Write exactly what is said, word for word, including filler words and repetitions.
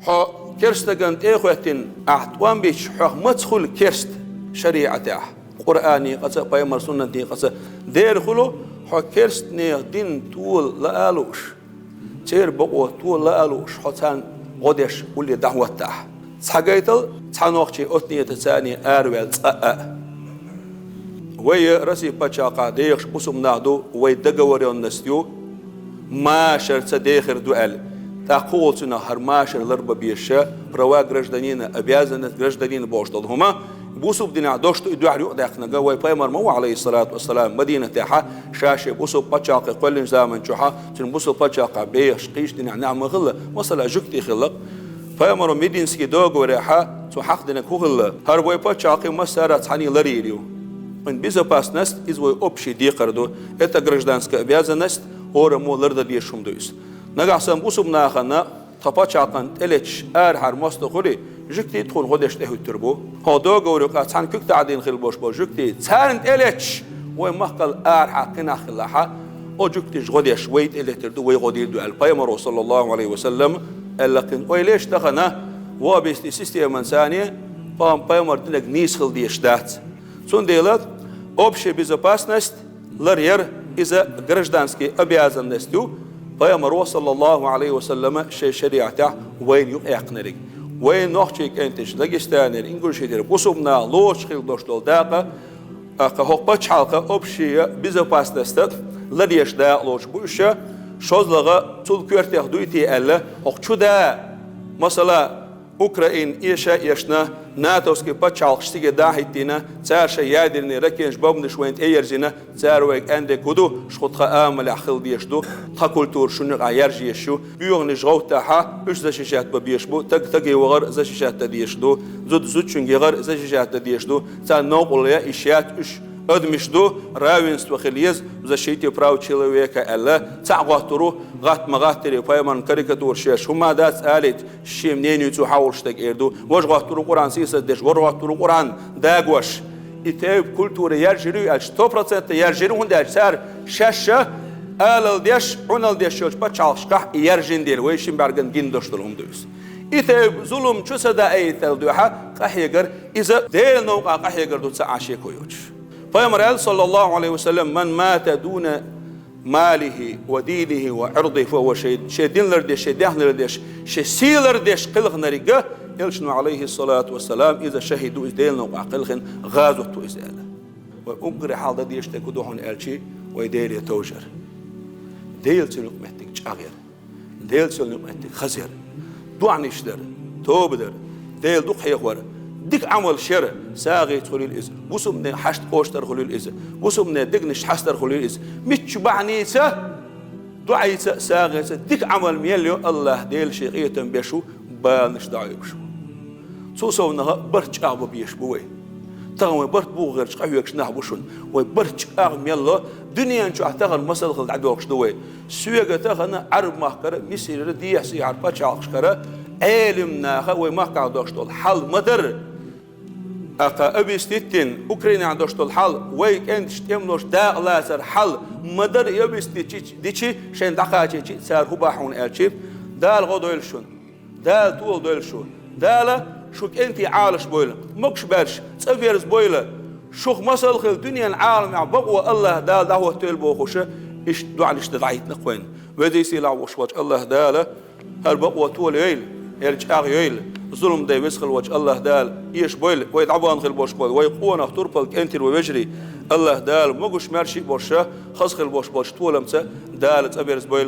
Хьо керстаган тӀе а хӀоьттина, ахь тӀом бича, хьох маца хуьлу керст шариӀатехь, Къуръанан къаца а, пайхамар суннатан къаца а? Дера хуьлу хьо керстанех дин тола лаа а лууш, церан бакъо тола лаа а лууш, хьо царна гӀо деш улле дӀахӀоттахь. Цхьа гайтал, цхьа нохчи оцу нетаца царна араваьлла цкъа а. Вай Россин пачхьалкхехь дехаш бусулба нах ду, вай договорённость ю, машар ца дехар ду аьлла. ТӀаккха кху гӀулцинах хӀара машар ларбан безаш, права гражданина, обязанность гражданина бохуш долу хӀума, бусулба динехь дош ду и дуьхьал юкъадаьккхинарг, вай пайхамар ма ву, алейхиссалату вассалам, Мадинатехь ша шен бусулба пачхьалкх кхоьллинчу заман чохь, цуьнан бусулба пачхьалкхехь бехаш кхечу динехь нах ма хилла, масала, жуьгтий хиллакх. Пайхамаро Мединский договорехь цо хьакхдинарг хӀун хилла? ХӀара вай пачхьалкх массара а цхьаьна ларйийр ю. Вайн безопасность, иза вай общий декхар ду. Это гражданская обязанность, хӀораммо лардан дезаш хӀума ду иза. Нагахь санна бусулба нахана тхан пачхьалкхана тӀелеташ арахьара мостагӀ хуьлий, жуьгтий тхуна гӀо деш тӀехӀуьттур бу. ХӀокху договоран юкъахь цхьана куьг таӀдийна хилла болуш болу жуьгтий, царна тӀелеташ вай махкал арахьа кхин нах хилахь, оцу жуьгташа гӀо деш, вай тӀелетар ду, вай гӀо дийр ду аьлла, пайхамаро, саллаллаху алейхи ва саллам, аьлла кхин. Ойла еш тахана, вон бистий системан санна, пам-, пайхамар динарг нийса хила дезаш дац. Цундела общая безопасность ларъяр, иза гражданский обязанность ю, пайхамаро, саллаллаху алейхи ва саллама, шайн шариӀатехь вайна юкъаяьккхинарг. Вайн нохчийн кӀенташа, Дагестанера, Ингушетера бусулба наха лоцуш хила долуш долу дакъа, тӀаккха хӀокху пачхьалкхан общая безопасность ларъеш дакъа лоцуш бу уьш, шозлагӀа цул коьртех дуй те аьлла, хӀокху чу да, масала, Украина эша а эшна, натовский пачхьалкхаш цига дӀа а хӀиттийна, цара шайн ядерный ракеташ, бомбанаш вайна тӀеерзийна, цара вайга аьннарг хӀун ду, шу тхан амалехь хила дезаш ду, тхан культура шуна юкъахь яржа езаш ю, боьханаш гӀовттахь, уьш защищать бан безаш бу, таг таге вахар защищать дан дезаш ду, зуда зудчуьнга яхар защищать дан дезаш ду, царна новкъарло ян йиш яц, уьш адамаш ду, равенство хила еза, в защите прав человека аьлла, цхьаъ гӀоттур ву, гӀатта ма гӀаттаре, пайхамаран карикатураш еш, хӀума дац алийта, шен мнение цо хьахьуш стаг эр ду, важа гӀоттур ву Къуръан сийсаздеш, ворхӀ гӀоттур ву Къуръан дагош. И тайпа культура яржийр ю аьлча, сто процентов яржийр ю, хӀунда аьлча цара шаьш а алал деш, Ӏуналла деш йолчу пачхьалкхашкахь и яржийна дела, вай шин бӀаьргана гина долуш долу хӀума ду иза. И тайпа зулам чу ца даийтал дуьхьа къахьегар, иза Делан новкъа къахьегар ду, ца Ӏаш шеко йоцуш. Пайхамар аьлла, саллаллаху алейхи ва саллам: «Ман мата дуна малихи ва динихи ва ирдихи фа хува шахид». Шен дин лардеш, шен даьхни лардеш, шен сий лардеш кхелхинарг, элчано, алейхиссалату вассалам, иза шахид ву, иза Делан новкъахь кхелхина, гӀазот ву иза аьлла. Вай уггаре хьалха дан дезаш дерг хӀун ду хьуна аьлча, вай Деле товжар. Делан цуьнан юкъаметтиг чӀагӀъяр. Делан цуьнан юкъаметтиг хазъяр. ДоӀанаш дар, тоба дар, Дела дукха хьехор, дика Ӏамалш яр, сагӀийца хуьлийла иза, бусалбанийн хьашт кхочуш дар хуьлийла иза, бусалбанийн дегнаш хьаста дар хуьлийла иза. Мичча бахьаница, доӀийца а, сагӀийца а дика Ӏамал мел йо, АллахӀ Дела шен къинхетам беш ву, баланаш дӀакъоьбуш ву. Цул совнаха барт чӀагӀбан безаш бу вай. Тахана вай барт бухахь гӀерташ къахьоьгуш нах бу шуна. Вай барт чӀагӀ мел ло, дуьнен чохь тахана масал хилла дӀадохуш ду вай. Соьга тахана Ӏарб-махкара, Мисрера, дехьа-сехьара пачхьалкхашкара Ӏелам наха вай махкахь долуш долу хьал ма-дарра. ТӀаккха объяснить дина, Украинехь долуш долу хьал, вай кӀенташ тӀемалош дакъа лацар хьал ма-дарра, и объяснить дичи, шайна дӀакхачийчи, цара хӀун боху хьуна аьлчи, Дала гӀо дойла шуна. Дала тола дойла шу. Дала шун кӀентий Ӏалашбойла, могуш баьлча, цӀа верзабойла. Шух масал хилла дуьненан Ӏаламехь бакъо АллахӀ Дала дӀахӀоттойла бохуш, иштта доӀанаш дан дӀахӀиттина-кх вайна. Везий-сийлахь волуш волчу АллахӀ Дала хӀара бакъо толайойла, хӀара чӀагӀйойла. Зулам дан веза хилла волчу АллахӀ Дала эшабойла, вай дӀабахана хилла болуш болу вай къонах, турпал, кӀентий вай вежарий. АллахӀ Дала могуш-маьрша а болуш, хаза хилла болуш болчу толамца Дала цӀа берзабойла.